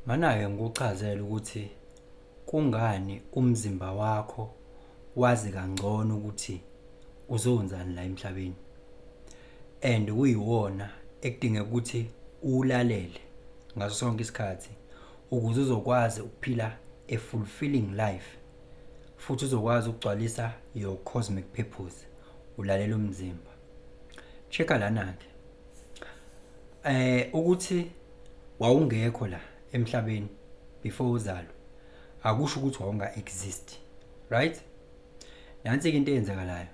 Mana-ke ngikuchazele ukuthi kungani umzimba wakho wazi kangcono ukuthi uzowenzani la emhlabeni and kuyiwona ekudingeka ukuthi uwulalele ngaso sonke isikhathi ukuze uzokwazi ukuphila a fulfilling life, futhi uzokwazi ukugcwalisa your cosmic purpose. Ulalela umzimba. Check-a lana-ke ukuthi wawungekho la emhlabeni before uzalwe, akusho ukuthi wawunga exist, right? Nansi-ke into eyenzakalayo.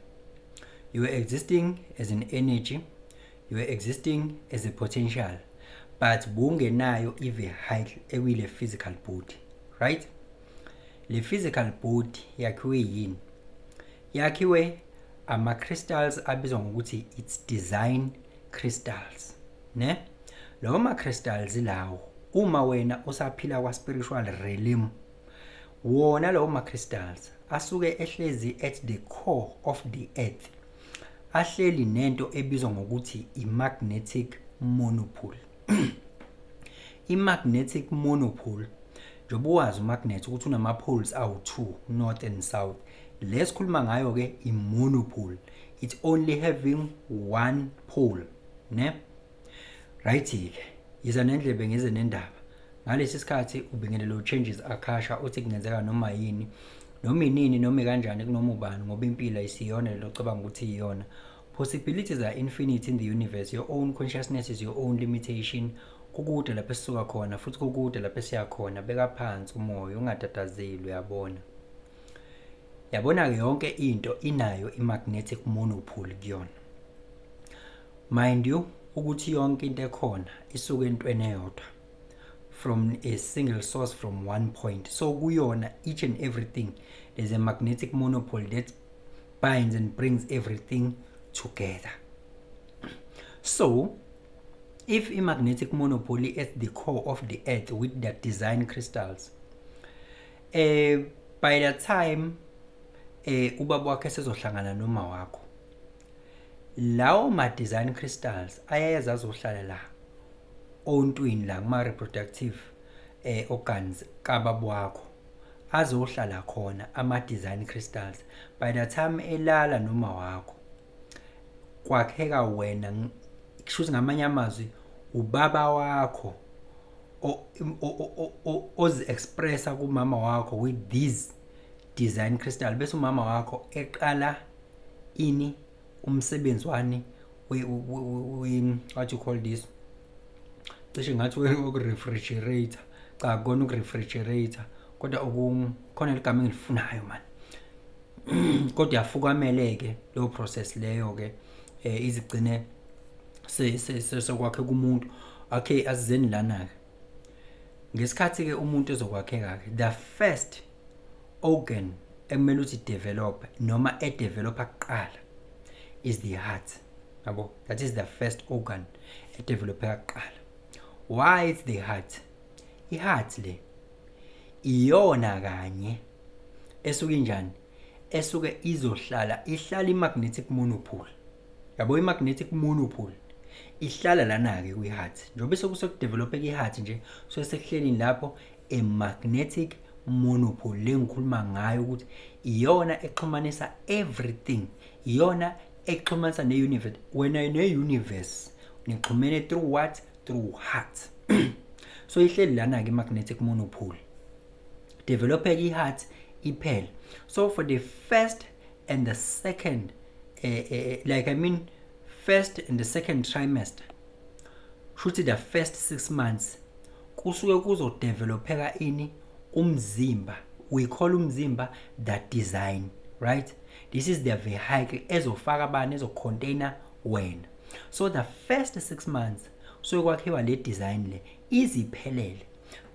You were existing as an energy, you were existing as a potential, but bungenayo i-vehicle ekuyile physical body, right? Le physical body yakhiwe yini? Yakhiwe ama-crystals abizwa ngokuthi it's design crystals, ne? Lawo ma-crystals lawo, uma wena usaphila kwa-spiritual realm, wona lawo ma-crystals asuke ehlezi at the core of the earth, ahleli nento ebizwa ngokuthi i-magnetic monopole. I-magnetic monopole, njengoba uwazi umagnet ukuthi unama-poles awu-2, north and south. Lesikhuluma ngayo-ke i-monopole, it's only having one pole, ne? Right-ke, yiza nendlebe ngize nendaba. Ngalesi sikhathi ubingelelo Changes Akasha uthi kungenzeka noma yini, noma inini, noma kanjani, kunoma ubani, ngoba impilo ayisiyona lelo ocabanga ukuthi iyona. Possibilities are infinite in the universe. Your own consciousness is your own limitation. Kukude lapho esisuka khona futhi kukude lapho esiya khona. Beka phansi umoya, ungatatazeli, uyabona. Yabona-ke, yonke into inayo i-magnetic monopole kuyona. Mind you ukuthi yonke into ekhona isuke entweni eyodwa, from a single source, from one point. So kuyona each and everything there's a magnetic monopole that binds and brings everything together. So if a magnetic monopole at the core of the earth with the design crystals, by the time ubaba wakhe sezohlangana noma wakho, lawo ma design crystals ayeza azohlala la ontwini, la kuma reproductive organs kababa wakho, azohlala khona ama design crystals. By the time elala noma wakho, kwakheka wena. Kusho ukuthi, ngamanye amazwi, ubaba wakho ozi-expressa kumama wakho with these design crystal, bese umama wakho eqala ini, umsebenzi wani, what you call this, cishe ngathi uku-refrigerate. Cha, kona uku-refrigerate, kodwa khona ligama engilifunayo man, kodwa yafukamele-ke leyo process leyo-ke, izigcine sekwakheka umuntu. Okay, asizeni lana-ke. Ngesikhathi-ke umuntu ezokwakheka-ke, the first organ ekumele ukuthi develop noma edevelopa kuqala is the heart, yabo? That is the first organ edevelopeka kuqala. Why it's the heart? I-heart le iyona kanye esuke injani, esuke izohlala, ihlala i-magnetic monopole, yabo? I-magnetic monopole ihlala lana-ke kwi-heart. Njengoba sekudevelopeka i-heart nje, so sekuhleli lapho a magnetic monopole le ngikhuluma ngayo, ukuthi iyona exhumanisa everything, iyona exhumanisa ne-universe. Wena ne-universe nixhumene through what? Through heart. So ihleli lana-ke i-magnetic monopole, developeka i-heart iphele. So for the first and the second, like, I mean, first and the second trimester, shuthi the first 6 months, kusuke kuzodevelopheka ini? Umzimba. We call umzimba the design, right? This is the vehicle ezofaka abani, ezocontainer wena. So the first 6 months kusuke kwakhiwa le design le iziphelele,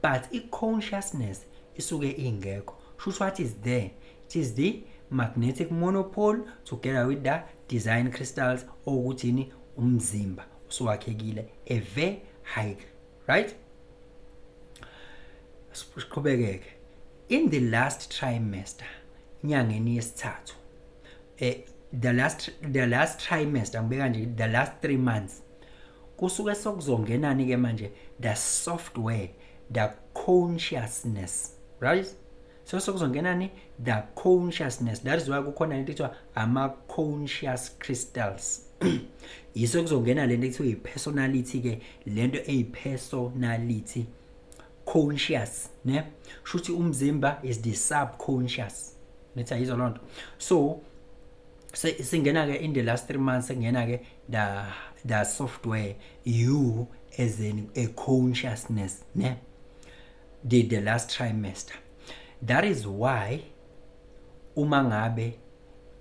but i-consciousness isuke ingekho. Shuthi what is there? It is the magnetic monopole together with the design crystals, okuthi ini? Umzimba usuwakhekile, a vehicle, right? Siqhubekeke. In the last trimester, inyangeni yesithathu, the last trimester, ngibeka nje the last 3 months, kusuke sokuzongenani ke manje? The software, the Consciousness, right? So sokuzongena ni the consciousness. That is why kukhona into ethiwa ama conscious crystals. Yiso kuzongena lento ethiwa i-personality ke, lento eyi-personality conscious, ne? Shuthi umzimba is the subconscious. Nithi ayizwa lonto. So singena ke in the last 3 months, singena ke the software, you as in a consciousness, ne? The last trimester. That is why uma ngabe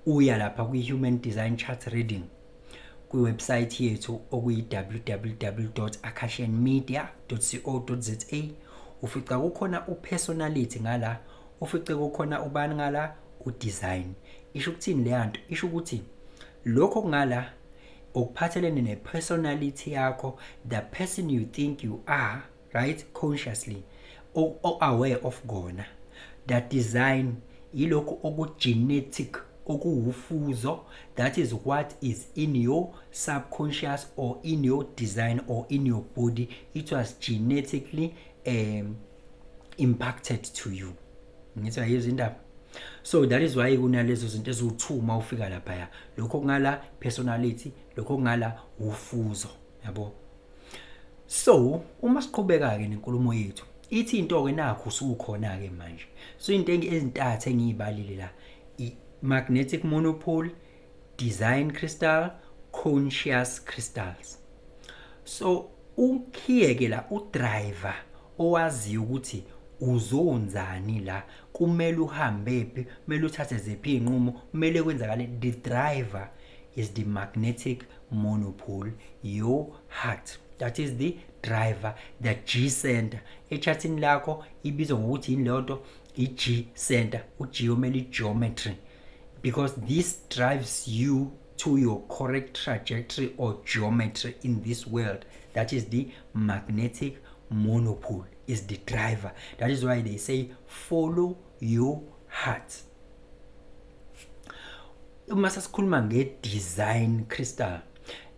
uya lapha kwi Human Design Chart Reading kwi-website yethu okuyi www.akashianmedia.co.za, ufica kukhona upersonality ngala, ufice kukhona ubani ngala, udesign. Isho ukuthini le yanto? Isho ukuthi lokho kungala okuphathelene nepersonality yakho, the person you think you are, right? Consciously or aware of kona. That design ilokhu oku-genetic, okuwufuzo. That is what is in your subconscious or in your design or in your body. It was genetically impacted to you. Ngithi ayizwa indaba. So that is why kunalezo zinto eziwu2 uma ufika lapha. Lokho kungala personality, lokho kungala ufuzo, yabo. So uma siqhubeka ke nenkulumo yethu, ithi into ke nakho usukhona ke manje. So into ezintathu engiyibalile la, i-magnetic monopole, design crystal, conscious crystals. So ukhiye ke la udriver owaziyo ukuthi uzonzani la, kumele uhambe phi, kumele uthathe ziphi izinqumo, kumele kwenzakale. The driver is the magnetic monopole, your heart. That is the driver, the G center. Echartini lakho ibizwa ngokuthi yini leyo nto? I-G center, u-G omele i-geometry, because this drives you to your correct trajectory or geometry in this world. That is the magnetic monopole, is the driver. That is why they say follow your heart. Uma sesikhuluma nge-design crystal,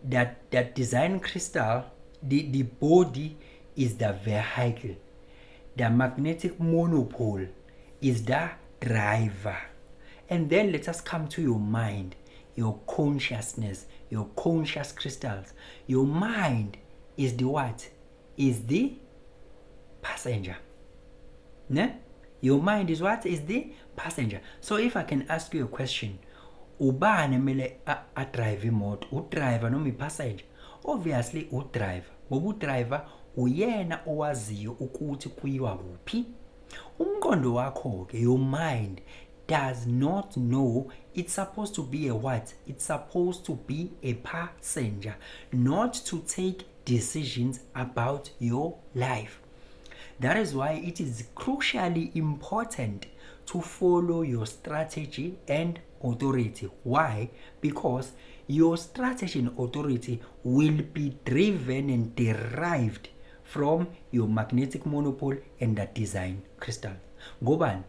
that design crystal, the body is the vehicle, the magnetic monopole is the driver. And then let us come to your mind, your consciousness, your conscious crystals. Your mind is the what? Is the passenger. Ne? Your mind is what? Is the passenger. So if I can ask you a question, ubani emele a-drive imoto? Udriver noma i-passenger? Obviously udriver. Ngoba udriver uyena owaziyo ukuthi kuyiwa kuphi. Umqondo wakho ke, your mind does not know. It's supposed to be a what? It's supposed to be a passenger, not to take decisions about your life. That is why it is crucially important to follow your strategy and authority. Why? Because your strategy and authority will be driven and derived from your magnetic monopole and the design crystal. Ngobani?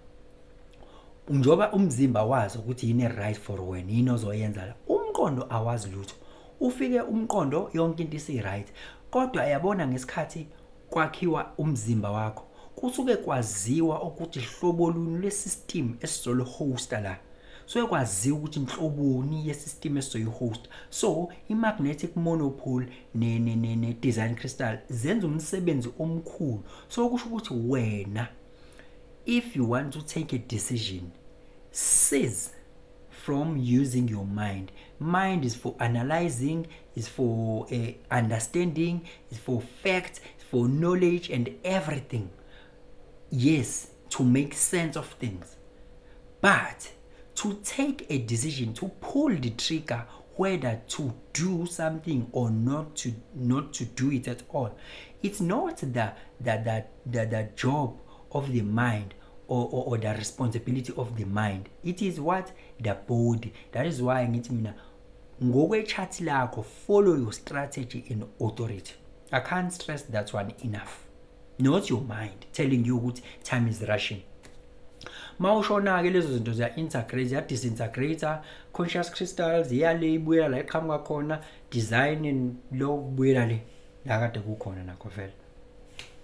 Njoba umzimba wazi ukuthi yini right for wena, yini ozoyenza la. Umqondo awazi lutho. Ufike umqondo yonke into isi right. Kodwa yabona ngesikhathi kwakhiwa umzimba wakho, kusuke kwaziwa ukuthi hlobo luni lesystem esizolihosta la. So kwaziwa ukuthi inhloboni yesystem esizoyihost. So i-magnetic monopole ne design crystal zenza umsebenzi omkhulu. So kusho ukuthi wena, if you want to take a decision, cease from using your mind. Mind is for analyzing, is for understanding, is for facts, for knowledge and everything. Yes, to make sense of things. But to take a decision, to pull the trigger, whether to do something or not to do it at all, it's not the job of the mind or the responsibility of the mind. It is what? The body. That is why ngithi mina ngokwe-chart lakho, follow your strategy and authority. I can't stress that one enough. Not your mind telling you ukuthi time is rushing. Mawushona ke lezo zinto ziya integrate, ziya disintegrate, conscious crystals iyale ibuyela la iqhamuka khona, design and lo kubuyela le la kade kukhona nakho vele.